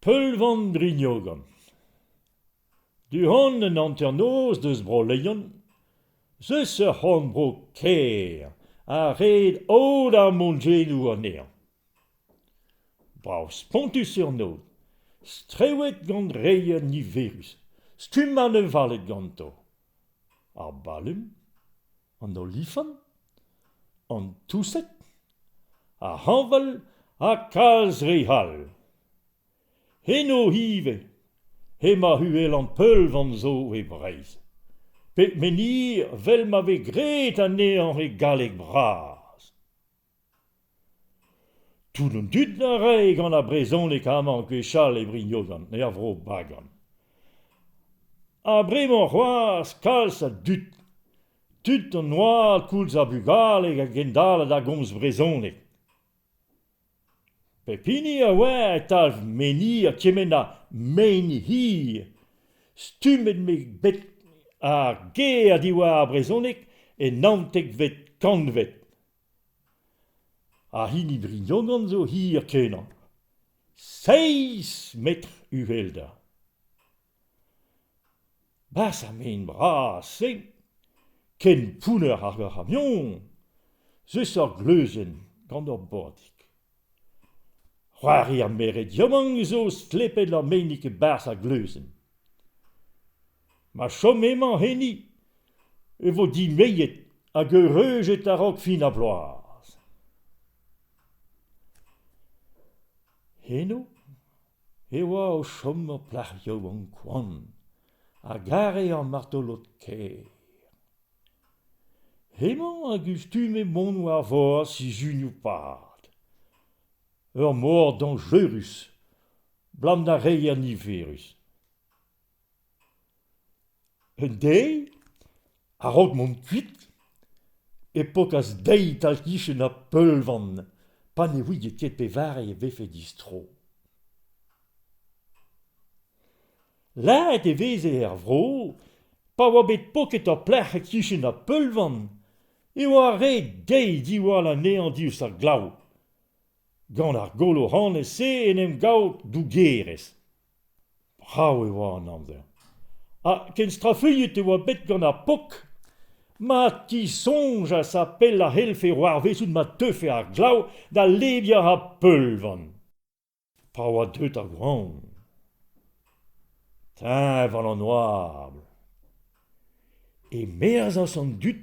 Peulvan Brignogan. Du-hont en hanternoz deus Bro-Leon 'z eus ur c'horn-bro kaer a red aod ar montgenoù anezhañ. Brav-spontus eo an aod, strewet gant reier niverus, stumm anevaled ganto. Ar balum, an olifant, an touseg, ar c'hañval ha kalz re all. Eno ivez emañ uhelañ peulvan zo e Breizh, pe menhir 'vel ma vez graet anezhañ e galleg bras. Tout an dud a rae gant ar brezhoneg amañ gwechall e Brignogan, er vro Bagan. Ha bremañ c'hoazh kalz a dud, tud an oad koulz ha bugale a gendalc'h da gomz brezhoneg. Pep hini a oar e talv menhir kement ha mein-hir. Stummet eo bet ar ger diwar ar brezhoneg en naontekvet kantved. Ar hini Brignogan zo hir-kenañ, seizh metr uhelder. Barzh ar maen bras-se, ken pounner hag ur c'hamion, 'z eus ur gleuzenn gant ur bordig. C'hoari ar merc'hed yaouank zo stlepet ar maenig e-barzh ar gleuzenn. Ma chom emañ enni e vo dimezet hag eureujet a-raok fin ar bloaz. Eno e oa o chom ur plac'h yaouank koant a gare ar martolod ker. Hemañ a gustume mont war vor sizhunioù-pad. Ur mor dañjerus, 'blam da reier niverus. Un deiz, a-raok mont kuit, e pokas dezhi tal-kichen ar peulvan pa ne ouie ket pevare e vefe distro. Lâret e veze er vro, pa oa bet poket ur plac'h e-kichen ar peulvan, e oa ret dezhi diwall anezhañ diouzh ar glav. Gant ar golo-ranez-se en em gav dougerez. Brav e oa an amzer. Ha ken strafuilhet e oa bet gant ar pok ma tisoñjas ha pell a c'hellfe c'hoarvezout ma teufe ar glav da leviañ ar peulvan. Pa oa deuet ar goañv. Teñval an oabl. E merzhas an dud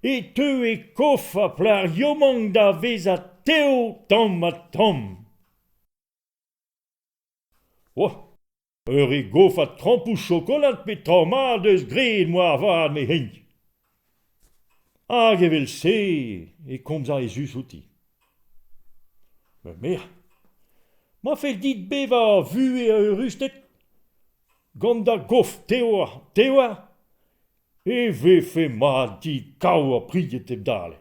e teue kof ar plac'h yaouank da vezañ tev tamm-ha-tamm. Oh, ur re gofad krampoù chokolad pe tra mat eus graet moarvat me hent. Hag evel-se e komzañ ezus outi. Ma merc'h, ma fell dit bevañ ur vuhez a eürusted, gant da gof tev-ha-tev e vefe mat dit kaout ur pried hepdale.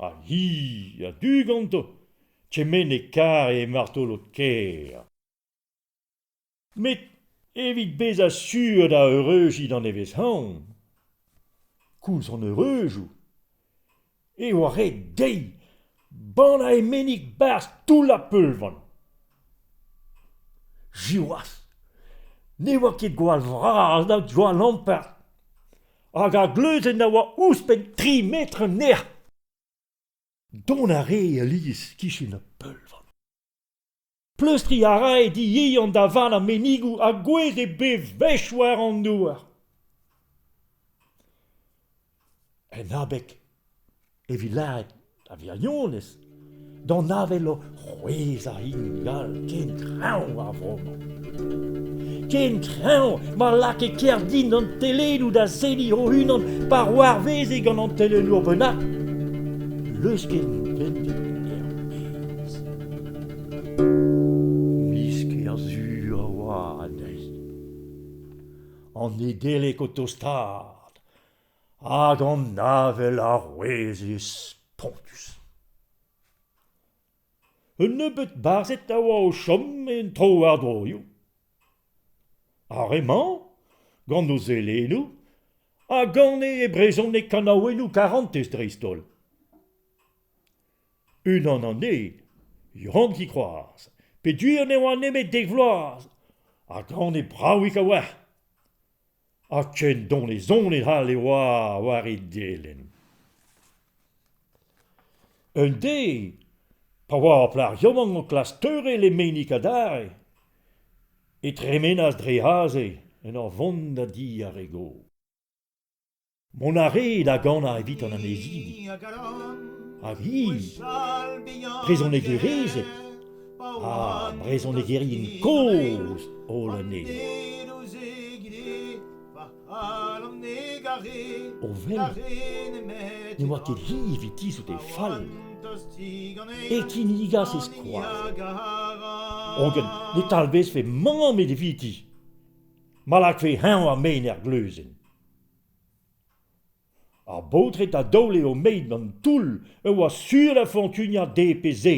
Ha hi a-du ganto, kement e kare martolod kêr. Met evit bezañ sur da eureujiñ d'an nevez-hañv, koulz an eureujoù, e oa ret dezhi bannañ he mennig 'barzh toull ar peulvan. Siwazh, ne oa ket gwall vras na gwall ampart, hag ar gleuzenn a oa ouzhpenn tri metr nec'h. Dont a rae alies 'kichen ar peulvan. Pleustriñ a rae diehan da vat ar mennigoù a gouezhe bewech war an douar. En abeg, evit lâret a wirionez, d'an avel o c'hwezhañ ingal ken kreñv ar vro-mañ. Ken kreñv ma lakae kerdin an telennoù da seniñ o-unan pa c'hoarveze gant an telennour bennak leuskel bemdez er-maez. Miz Kerzu a oa anezhi. An Nedeleg o tostaat hag an avel a c'hwezhe spontus. Un nebeud barzhed a oa o chom en trowardroioù. Ar re-mañ, gant o zelennoù, a gane e brezhoneg kanaouennoù karantez dreist-holl. Unan anezhe, Yann Kikroaz, Peogwir ne oa nemet dek vloaz ha ganet bravik a-walc'h. Ha ken donezonet all e oa war e delenn. Un deiz, pa oa ar plac'h yaouank o klask teurel he mennig adarre, e tremenas dre aze en ur vont da di ar re gozh. Mont a rae da ganañ evit an annezidi. Hag hi, brezhonegerezed ha brezhonegerien kozh holl anezho. O welet ne oa ket hi evit tizhout he fal e kinnigas he skoazell. Hogen ne talvezfe mann ebet eviti ma lakfe-eñ ar maen er gleuzenn. Ar baotred a daole o mein d'an toull e oa sur da fortuniañ dezhe pe se.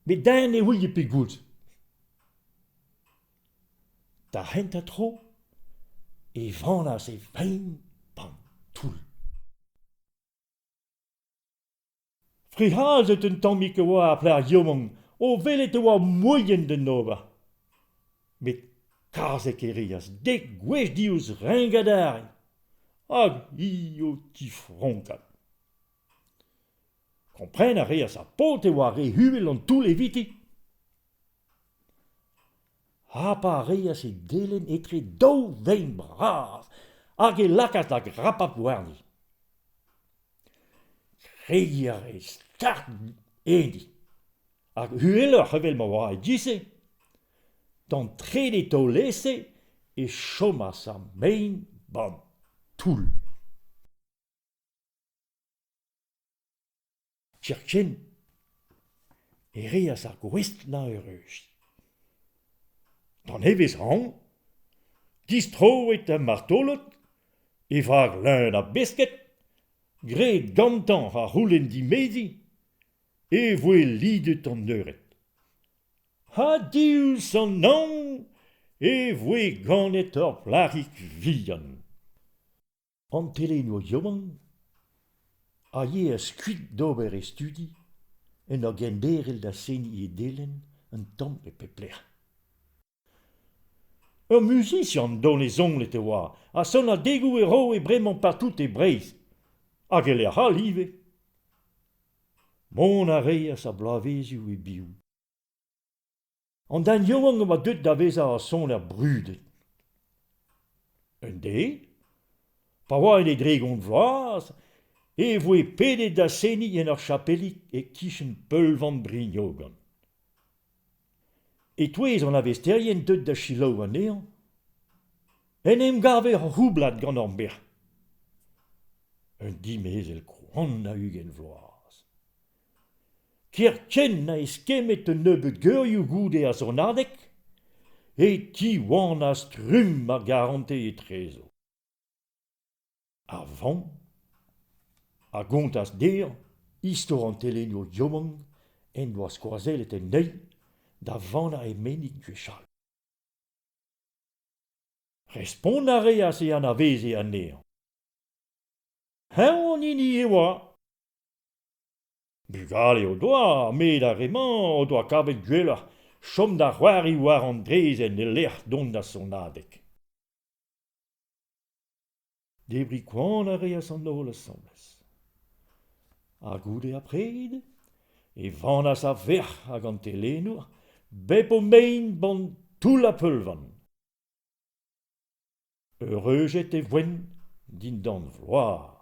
Met den ne ouie pegoulz. D'ar c'hentañ tro e vanas e vein b'an toull. Frealzet un tammig e oa ar plac'h yaouank o welet e oa moaien d'en ober. Met kazeg e reas dek gwech diouzh renk adarre, hag hi o tifronkat. Kompren a reas ar paotr e oa re uhel an toull eviti. Harpañ a reas e delenn etre daou vein bras hag e lakaas da grapat warni. Kregiñ a rae start enni hag uheloc'h evel ma oa e-giz-se. D'an trede taol-ese e chomas ar mein 'ba'n toull. Kerkent e reas ar gouestlañ eurus. D'an nevez-hañv, distroet ar martolod, e vag leun a besked, graet gantañ ar c'houlenn dimeziñ, e voe lidet an eured. Ha diouzh an hañv e voe ganet ur plac'hig vihan. An telennour yaouank a yeas kuit d'ober e studi en ur genderc'hel da seniñ e delenn un tamm e pep lec'h. Ur muzisian donezonet e oa ha sonadegoù e roe bremañ partout e Breizh hag e lec'h all ivez. Mont a reas ar bloavezhioù e-biou. An den yaouank a oa deuet da vezañ ur soner brudet. Un deiz, pa oa en e dregont vloaz, e voe pedet da seniñ en ur chapelig e-kichen peulvan Brignogan. E-touez an arvesterien deuet da selaou anezhañ en em gave ur c'houblad gant ur merc'h. Un dimezell koant a ugent vloaz. Kerkent ha eskemmet un nebeud gerioù goude ar sonadeg e tiwanas trumm ar garantez etrezo. Ar vamm a gontas dezhañ istor an telennour yaouank en doa skoazellet anezhi da vannañ he mennig gwechall. Respont a reas e anaveze anezhañ. Eñ an hini e oa. Bugale o doa, met ar re-mañ o doa kavet gwelloc'h chom da c'hoari war an draezhenn e-lec'h dont da sonadeg. Debriñ koan a reas an holl asambles. Ha goude ar pred e vanas ar verc'h hag an telennour bep o mein 'ba'n toull ha peulvan. Eureujet e voent dindan vloaz.